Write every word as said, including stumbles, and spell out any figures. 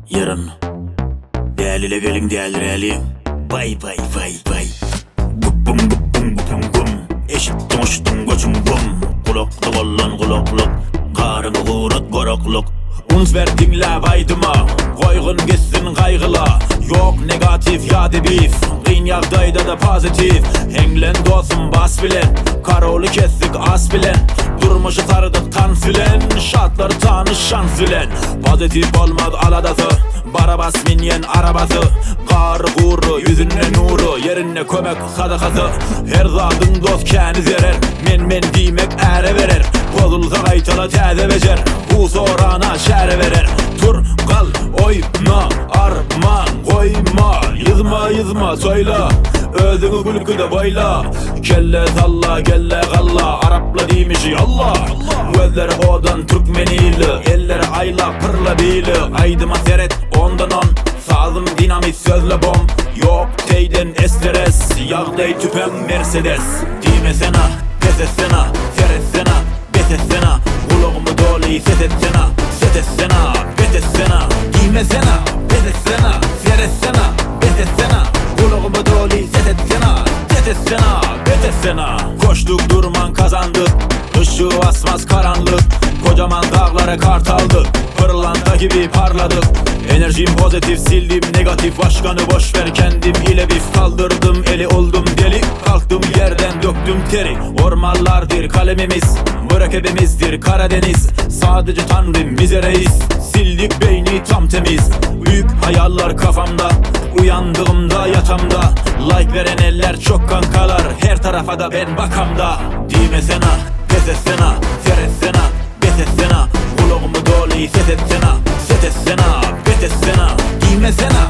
Яран. Дээлиле келиң, дээлирээли. Бай, бай, бай, бай. Гуппум, гуппум, гуппум, гум. Эшиттиң, уштуң, көчүң, бум. Кулактыг олан, кулаклык. Каарың уурат, кораклык. Унс бер, дыңнап айдыма. Койгун кессин кайгыла. Yok negatif ya da bif. Кыйын ягдайда да позитив. Эңлен, досум, бас билен. Королу кестик ас билен. Турмушу сарыдык танс билен. Шатлар таныш шанс билен. Позитив болмады аладазы. Барабас минген арабазы. Каары кууру, юзүнде нууру, еринде көмек садакасы. Эр задың дос кээни зерер. Мен, мен диймек ээре берер. Бозулза кайтала тээзе бежер. Бу соораана шээре берер. Тур, кал, ойна, арман, койма. Йызма, йызма, сойла. Өзүңү күлкүде бойла. Келле салла, келле калла. Арапла диймиши Алла. Көзлери одан түркменийле. Эллери айла, пырла бийле. Айдыма серет, ондан он. Саазым динамит, сөзле бом. Yok тейден эстерес. Ягдай түпем Мерседес. Диймесена, песетсена, серетсена, бететсена. Кулагымы доли сететсена, сететсена, бететсена. Диймесена, песетсена, серетсена, бететсена. Кулагымы доли сететсена, сететсена, бететсена. Коштук дурман казандык. Ышыы басмас каранлык. Кожаман дагылары карталдык. Пырланта киби парладык. Энержим позитив, силдим негатив. Башканы бош бер, кендим иле биф. Калдырдым эли, олдум дели. Калктым ерден, дөктүм тери. Ормаллар дир калемимиз, муракебимиздир Кара дениз. Садыжы тангрым мизереис. Силдик бейни там темиз. Büyük hayallar kafamda. Uyandığımda yatağımda. Лайк берен эллер чок канкалар. Her tarafa da ben bakamda. Диймесена, песетсена, серетсена, бететсена. Кулагымы доли сететсена, сететсена, бететсена. Диймесена,